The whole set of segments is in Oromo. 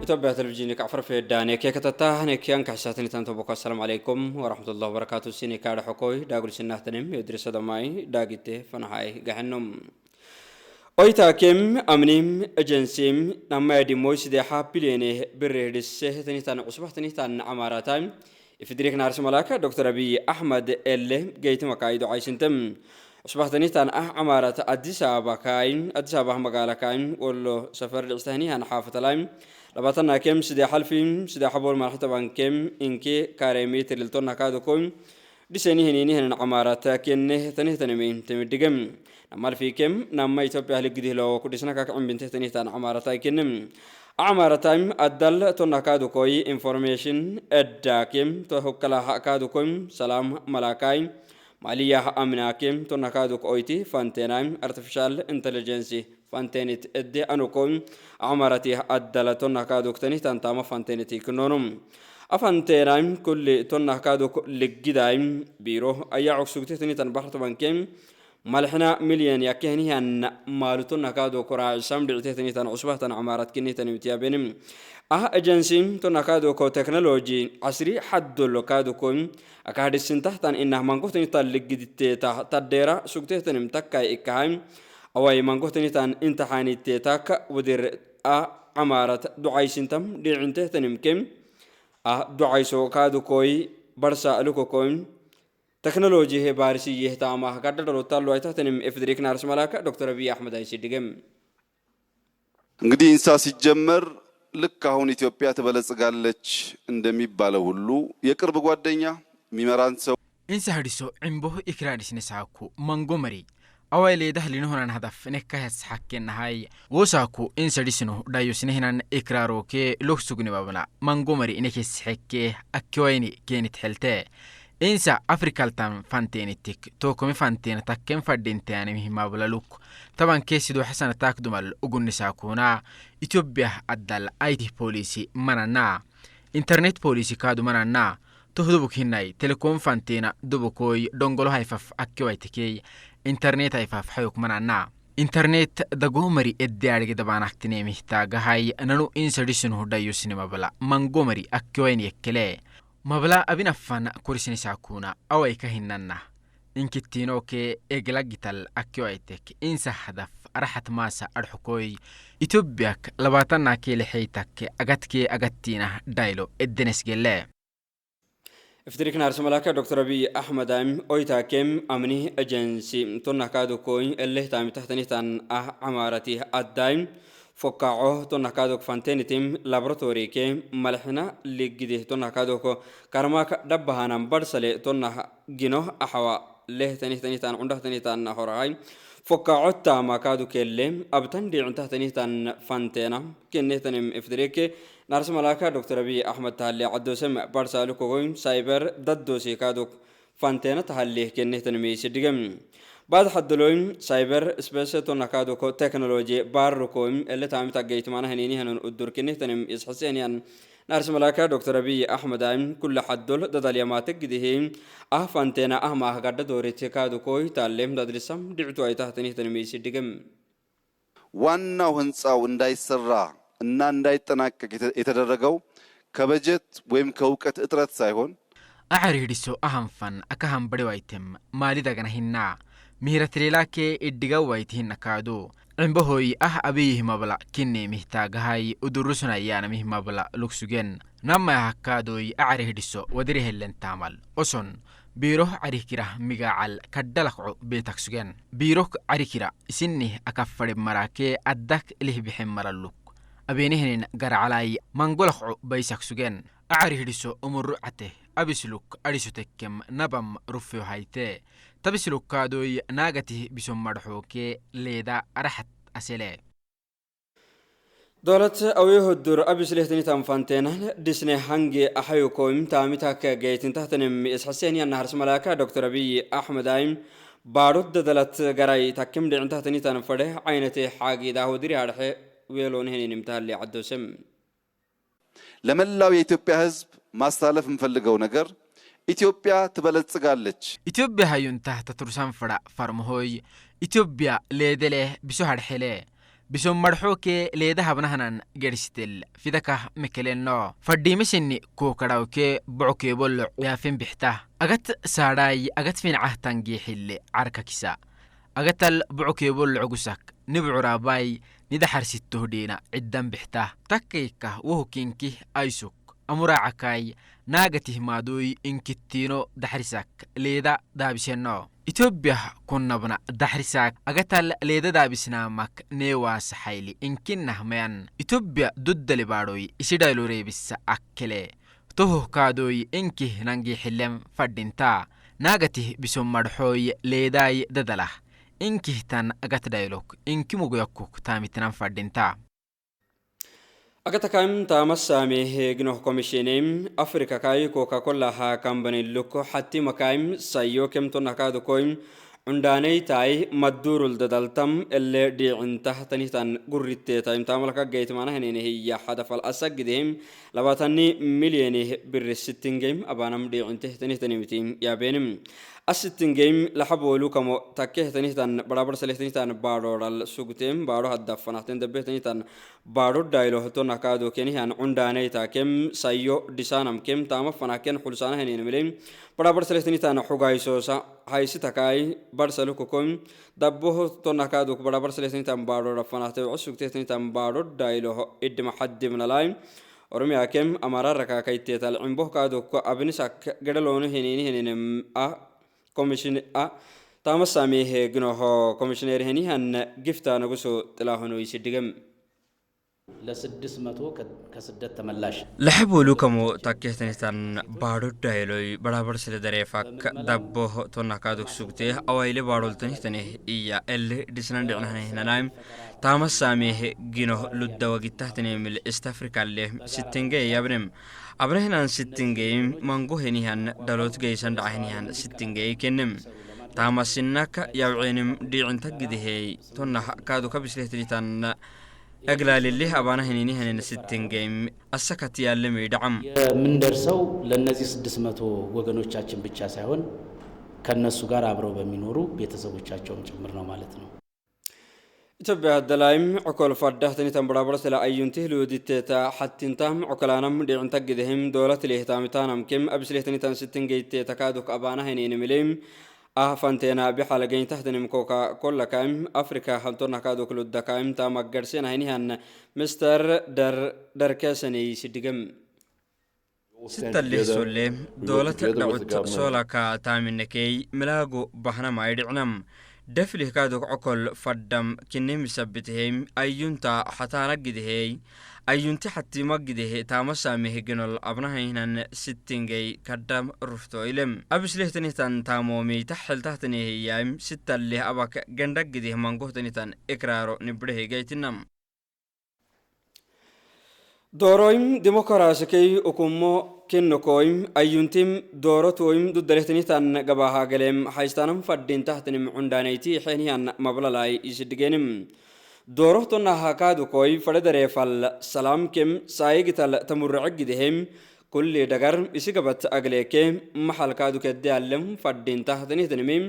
ኢትዮጵያ ቴሌቪዥን كعفر داني كي كتتا نكيان كحساتني تنتبك. السلام عليكم ورحمة الله وبركاته. سيني كارد حكوي داغل سنة يدرس دماي داغيته فنهاي جهنم. Oytaakem amnim ejensim namma dimoy sidexa bilene birrehdisse tanitan cusbah tanitan camarata ifidrik naars malaka Dr. Abiy Ahmed elle geytima kaido caysintam cusbah tanitan ah camarata Addis Ababa kain Addis Ababa magaala kain wallo safar dhicistahnihan xaafatalaim labaatana kem sidex alfim sidexa bol marxitaban kem inke karemeter liltonna kaadokoy dhisenihininihinan camarata kenne tanihtanimi temidigem namalfikem nama Ethiopia ligidihlo kudhisna kakacambintehtanihtan camarata kenem camarataim adal tonna kaadukoy information eddakem tohokkalaha kaadukoy salam malakai maliyah amnakem tonna kaaduk oyti fantenaim artificial intelligence fantenit edde anukoy camarati adala tonna kaaduk tanihtan tama fanteniti kinonum afantenaim kulli tonna kaaduk liggidaim biro ayaa cogsugtehtanitan baxrtobankem malxina milyan yakehnihan maalutonna kaado koracisam dhictehtanitan cusbahtan camaarad kinihtan imtiyabenim ah agency tonna kaado ko technology casri xaddolo kaado ko akahadhisintahtan inah mangohtanitan liggiditeeta taddeera sugtehtanim takkai ikkahay awai mangohtanitan intaxaaniteetak wadir a camaarad ducaysintam dhicintehtanimkem ah ducayso kaado koy barsa alukokoy teknoloji he baarisi yehtaamah gadhadhalo aytahtanim efdrik naars malaka Dr. Abiy Ahmed aysidigem. እንግዲህ ኢንሳ ሲጀመር ልክ አሁን ኢትዮጵያ ትበለጽጋለች እንደሚባለው ሁሉ የቅርብ ጓደኛ የሚመራን ሰው Insa hadiso cimbo ikraadhisnesaaku mangomari awai leedahlinohonan hadaf nekkahesxakkenahay wosaku insa dhisno dhayosnehinan ikraaroke logsugni mangomari inekesxekke akkiwaini keenit xelte insa afrikaltan fanteenittik tokomi fanteena takken fadhinteanimihimablaluk taban keesido xasana taakdumal ugunnisaakuna Ethiopia addal IT policy manana internet policy kaadu manana tohdubuk hinai telekom fanteena dubukoy dongolo hayfaf akkiwaitekey internet hayfaf xayuk manana internet dagomari eddeadhige dabaanaktinemihtaagahay nanu insa dhisnuhu dhayusinimabla mangomari akkiwain yekkele mabla abinafan korisinisaakuna awai ka hinanna inkittiinoke eglagital akkiwaitek insa hadaf araxat maasa adxukoy Etiobiak labaatanna keelexeytak agadkee agattiinah dhaylo eddenesgele. Iftirik naars malaka Dr. Abiy Ahmed am oytaakem amni agency tonna kaadukoy elleh taami tahtanitan ah camarati addaim fokaaco tonna kaaduk fantenitim laboratory ke malxina ligidih tonna kaaduk karmaak dhabbahanan barsale tonna gino axawa leh tanihtanitan cundhahtanitan horahay fokaaco taama kaadukelle abtan dhiicintahtanihtan fanteena kenehtanim iftirike naars malaka Dr. Abiy Ahmed tahalle cadosem barsalukogoy cyber daddosi kaaduk fanteena tahaleh kenehtanimeysidigem بعد حدلوين cyber space tonna kaaduk technology barrukoim elle taamita geytimana hanini hanan udur kenehtanim isxasenian naars malaka Dr. Abiy Ahmed am kulla xaddol dadal yamaataggidihi ah fanteena ah maah gadha doorite kaadukoy taallem dadlisam dhictu ay tahtanihtanimeysidigem. ዋናው ህንፃው እንዳይሰራ እና እንዳይጠናቀቅ የተደረገው ከበጀት ወይም ከእውቀት እጥረት ሳይሆን Acarihidhiso ahanfan akahan badhiwaitem maalidagana hinna mihiratililake idhigawaiti hinna kaadu cimbahoy ah abiyihimabla kinnemihtaagahay udurusunayaanamihimabla lugsugen namay hakkaadoy acarihidhiso wadirihellentaamal oson biiroh carihkirah migaacal kadhalakco beetaksugen biiroh carikira isinih akafadhe marake addak lihbixen maraluk abeenihinin garacalay mangolakco baysaksugen acarihidhiso umurucate abisluk adhisotekkem nabam rufyo hayte tabislukaadoy naagatih bisomadxooke leeda araxat asele. Dowlad awihudur abislehtanitan fanteena dhisne hange axayukoim taamitak geytintahtanim isxasenian nahars malaka Dr. Abiy Ahmed aim baadho dadalat garay takkim dhicintahtanitан fadhe caynate xaagidah wadiri hadhexe weeloonheninimtahalle cadosem. ለመላው የኢትዮጵያ ሕዝብ ማስተላለፍ የምፈልገው ነገር ኢትዮጵያ ትበለጽጋለች። Ethiopia hayuntah tatursan fadha farmahoy Ethiopia leedeleh biso hadxele. Bison marxookee leeda habnahanan gersitel fidakah mekeleno fadhiimisini kookadhawkee bocokeebollo yaafin bixta agat saadhaay agat fincahtan geexille carkakisa agatal bocokeebollo cugusak nibcuraabay nidaxarsittohdhiina ciddan bixta takkaykka wohukinkih aysuk amuraacakay naagatihmaadoy inkittiino daxrisak leeda daabiseno Ethiopia kunnabna daxrisak agatal leeda daabisnaamak neewaasaxayli inkinnahmayan Ethiopia duddalibaadoy isidhayloreebisa akkele tohoh kaadoy inkih nangiixilem fadhintaa naagatih bisomadxooy leedaay dadalah inkihtan agat dhaylok inkimuguyakkuk taamitnan fadhintaa. Agatakan taamasaame heegnoh komishineem Afrika kai Coca-Cola ha company lukko hatti makaim sayo kemton hakadukoim undaanay taay maddurul dadaltam elle dhiicintah tanihtan gurritte taim taamalka geytmaanahanene hiya hadafal asagidehim 20 milyene birri sittingem abanam dhiicinteh tanihtanimitim yaabenim asittingem laxaboolu kamo takkeh tanihtan barabar salehtanihtan baadhoodhal sugtem baadho haddafanahten dabbehtanihtan baadho dhaylohton hakaado kenihan cundaanay taakem sayo dhisaanam kem taama fanaken xulsaanahanenimilem barabar salehtanihtan xugaysoosa haysitakai barsalukokom dabboho tonakaaduk barabar salehtanihtan baadhoodha fanahte cusugtehtanihtan baadho dhayloho idhima xaddimnalaim oromiyakem amararakaakaitteetal cimboh kaaduk abnisak gedhaloono henini a komishin a taamasaami heegnoho komishineer henihan gifta naguso xilaahonoysidigem ለስድስት መቶ ከስደት ተመላሽ laxaboolukamo takkehtanihtan baadho dhayloy barabar sile dareefak dabboh tonakaaduk sugteh awayle baadholtanihtaneh iya elle dhisnan dhicnahanehnaнаim taamasaameh ginoh luddawagitahtanemil East Africaleh sittingey yabnem abnehnan sittingeyim mangohenihan dhalot geysan dhacahenihan sittingey kenem taamasinaka yawcenim dhiicintagidehey tonah kaadu kabislehtinitan aglalilih abanahininihanin sittingeyim asakat yaalemi dhacam የምንደርሰው ለነዚህ 600 ወገኖቻችን ብቻ ሳይሆን ከነሱ ጋር አብረው በሚኖሩ ቤተሰቦቻቸውም ጭምር ነው ማለት ነው። Ethiopia haddalaim cokol fadhahtanitan barabarsila ayyuntih luuditteeta xattintam cokolaanam dhiicintagidehim doolatiliihtaamitaanam kem abislehtanitan sittingeytteeta kaaduk abaanahaninimilim ah fanteena bixalageyntahtanim Coca Cola kaim Afrika hantonakaaduk luddakaim taamaggarsenahinihan Mr darkesaneysidigem sitalihsolle doolat dhacut soolaka taaminakey milaagu bahnamay dhicnam daflih kaaduk cokol faddam kinemisabitehem ayyunta xataanagidehey ayyunti xattimagidehe taamasaamehgenol abnahaynan sittingey kaddam ruftoilem abislehtanitan taamoomi taxeltahtaneheyam sittalih abak gandhagideh mangohtanitan ikraaro nibdhehegaytinam dooroim dimokarasikey ukummo kinnokoim ayyuntim doorotoim duddalehtanitan gabahaagalem haystaanam fadhintahtanim cundaanayti xenihan mablalay isidigenim doorohtonahakaadukoy fadhadareefal salaamkem saayigital tamurracagidehem kulli dhagar isigabat agleeke maxalkaadukeddealem fadhintahtanihtanimim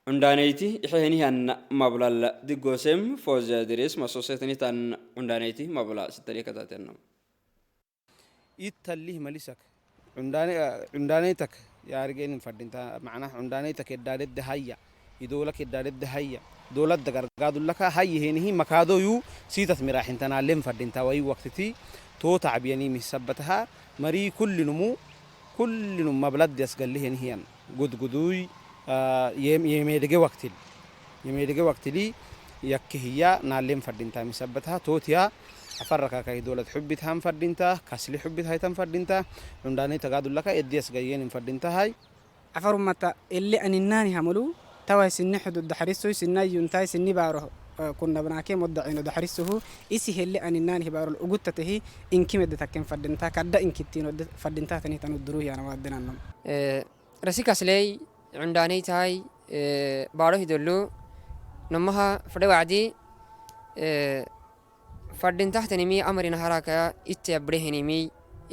cundaanayti xenihan mablal diggoosem foozadiris masosehtanitan cundaanayti mabla sitalikatatenno ittalih malisak cundaanaytak yaarigeenin fadhinta macnaha cundaanaytak eddaadhedde hayya idoolak eddaadhedde hayya dowladda gargaadulaka hayyehenihi makaadoyu siitat miraaxintanaalem fadhinta wayi waqtiti too tacbiyanii misabataha marii kullinumu kullinum mabladdi asgallihenihiyan gudguduy yemeedege waqtil yemeedege waqtili yakkehiya naalem fadhinta misabataha tootiya afaraka kay dowlad xubbithan fadhinta kasli xubbit haytan fadhinta cundaanay tagaadulaka eddias gayeenin fadhintahay afarumata elle aninnaani hamalu tawai sinni xudud daxarisoy sinna yuntai sinni baaro kunnabnaake moddacino daxarisuhu isi helle aninnaani hibaarol uguttatehi inkimedde takken fadhinta kadda inkittiino fadhinta tanihtan udduruhiyana waadinannom rasikasley cundaanay tahay baaro hidollu nomaha fadhawacdi fadhintahtanimi amarina haraka itte abrehenimi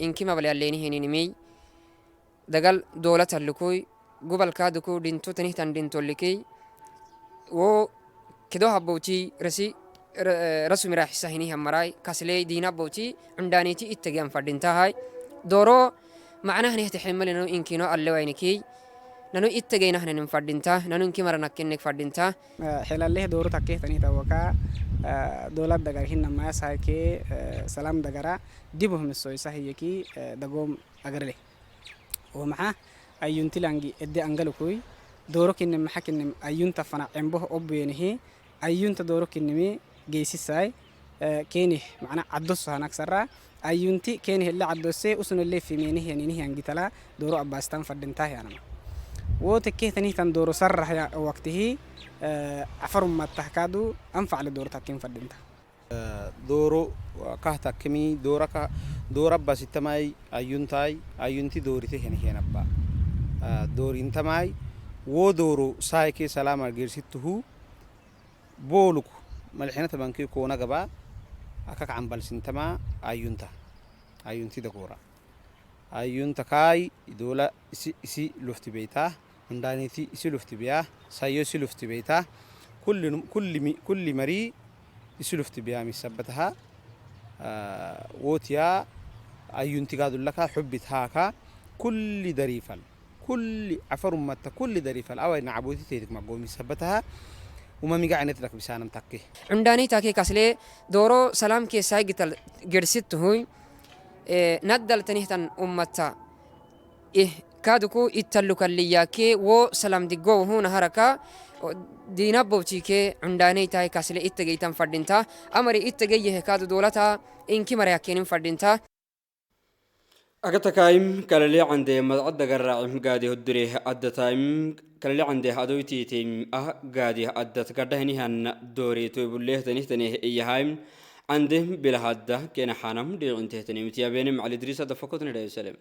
inkimabalealenihenimi dagal dowlatallukuy gobalkaaduku dhinto tanihtan dhintollikey wo kedo habowti rasi Rasumi raaxisahinihan maray kasley diinabowti cundaaniti ittagian fadhintahay dooro macnahanehtaxemalino inkino allewaynikii nanu ittageinahnanin fadhinta nanu inki maranakkenek fadhinta. Xelaleh dooro takkehtani tawaka dowlad dagar hinamayasaake salam dagara dibuhmisoysahiyeki dagoom agarleh ومعه أيونتلانجي إدي أنجلوكوي دورك إن محك إن أيونتا فنا عمبه أبينه أيونتا دورك إنمي جيسي ساي كينه معنا عدوس هناك سرا أيونتي كينه اللي عدوسي أسن اللي في مينه يعني نه أنجتلا دورو أباستان فردنتاه يعني وتكيه تنيه تن دورو سرح يا وقته عفر ما تحكادو أنفع لدور تكين فردنته. دورو كهتكمي دورك دور أبا ستماي أيونتاي أيونتي دورته هنا هنا أبا دور انتماي ودورو سايكي سلام الجرسته بولك ملحنة بنكي كونا جبا أكاك عم بالسنتما أيونتا أيونتي دكورا أيونتا كاي دولا إسي إسي لفت بيتا عندانيتي إسي لفت بيا سايو إسي لفت بيتا كل كل كل مري إسي لفت بيا مسبتها وتيا أيونتي قادوا لك حبتها كل دريفل كل عفر مت كل دريفل أو نعبوتي تيتك مقوم مسبتها وما ميقع نتلك بسانم تكي. عنداني تاكي كاسلي دورو سلام كي سايقتل جرست هوي ندل تنهتن أمتا إيه كادوكو إتلوك اللياكي و سلام ديقو هون هركا دينابوتي عنداني تاي كاسلي إتجيتن فردينتا أمري إتجيه كادو دولتا إنكي مرياكين فردينتا. أكتكايم كاللي عندي مدعد قراعم قادي هدريه أدتايم كاللي عندي أدويتيتيم أه قادي أدت قردهني هن دوري تويبوليه تنيه تنيه إيهايم عندي بلا هدى كين حانم دي عنته تنيه متيابينم على إدريس دفقتني لا يسلم.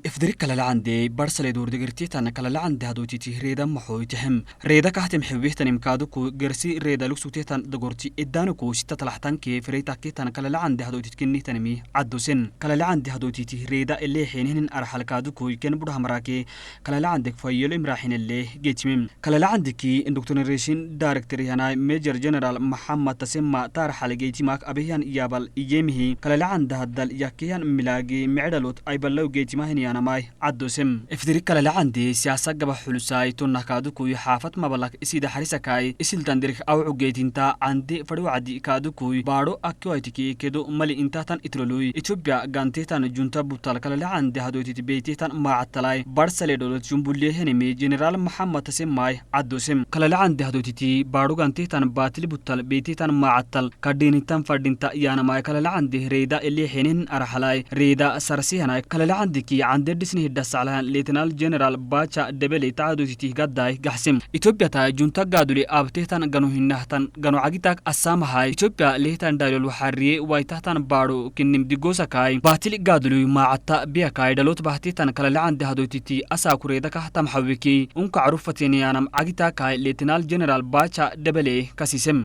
افدرك كلا لعندي برسل دور دقرتي تانا كلا لعندي هدوتي تهريدا محوي تهم ريدا كهتم حبيه تنم كادوكو جرسي ريدا لوكسوتي تان دقرتي ادانوكو ستة تلحتان كي فريتا كي تانا كلا لعندي هدوتي تكني تنمي عدو سن كلا لعندي هدوتي تهريدا اللي حينهن أرحل كادوكو يكن بروح مراكي كلا لعندك فيول امراحين اللي جيتمم كلا لعندكي اندكتوريشن دايركتور هنا ميجر جنرال محمد تسمى تارحل جيتماك أبيهان يابل إيجيمه كلا لعندها الدل يكيان ملاقي معدلوت أي بلو جيتماهن أنا ماي عدوسم افدري كلا لعندي سياسة جبا حلوساي تنكادوكو يحافت مبلغ إسيد حريسكاي إسيل أو عجيتنتا عندي فرو عدي كادوكو بارو أكيوتيكي كدو ملي إنتاتن إترولوي إثيوبيا غانتيتان جونتا بوتال كلا لعندي هدوتي بيتيتان مع التلاي برسلة دولت جنبوليه هنمي جنرال محمد تسماي عدوسم كلا لعندي هدوتي بارو غانتيتان باتل بوتال بيتيتان مع التل كدينتان فردينتا يانا ماي كلا لعندي ريدا اللي حينين أرحلاي ريدا سرسيهناي كلا لعندي كي عند ديسني هدسالهان ليتنال جنرال باتشا دبلي تعدوتي غداي قحسم إثيوبيا تا جونتا غادولي أبتهتان غنو هنهتان غنو عجيتاك السامهاي إثيوبيا ليتان دايلو الحرية وايتهتان بارو كنم ديغوسا كاي باتل غادولي مع عتا بيكاي دلوت بحتيتان كلا لعند هدوتي أساكوريدا كهتم حويكي أنك عروفتيني أنا عجيتاكاي ليتنال جنرال باتشا دبلي كاسيسم.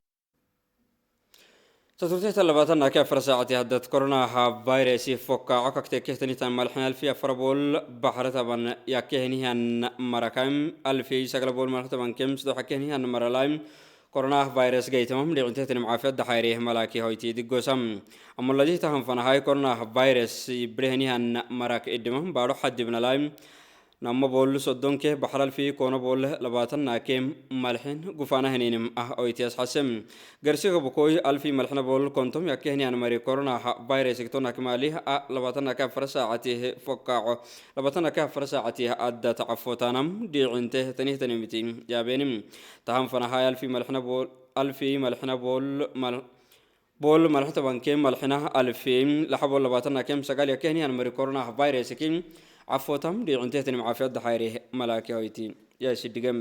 تطرتيه تلباتنا كافر ساعتي هدت كورونا فيروس فوق عكك تكهتني تام الحين ألفي أفربول بحر طبعا يكهني هن مركم ألفي سقل بول مرة طبعا كم صدق كهني هن مرلايم كورونا فيروس جيتهم لعنتهتني معافية دحيريه ملاكي هويتي دقوسم أما الذي تهم فنهاي كورونا فيروس يبرهني هن مرك إدمهم بارو حد بن لايم نما بول صدون كه بحر الفي كون بول لباتن ناكيم ملحن قفانا هنينم أه أويتياس حسم قرسيغ بكوي ألفي ملحن بول كنتم يكهني أنا مري كورونا فيروس كتونا كماليه أه لباتن ناكا فرساعته فقاعه لباتن ناكا فرساعته أدى تعفوتانم دي عنته تنيه تنمتين يا بينم تهم فنهاي ألفي ملحن بول ألفي ملحن بول مل بول ملحن طبعا كيم ملحنه ألفين لحبول لباتن ناكيم سقال يكهني أنا مري كورونا فيروس كيم عفوتم دي عنتهتني معافية دحيريه ملاكي هويتي يا سيدي.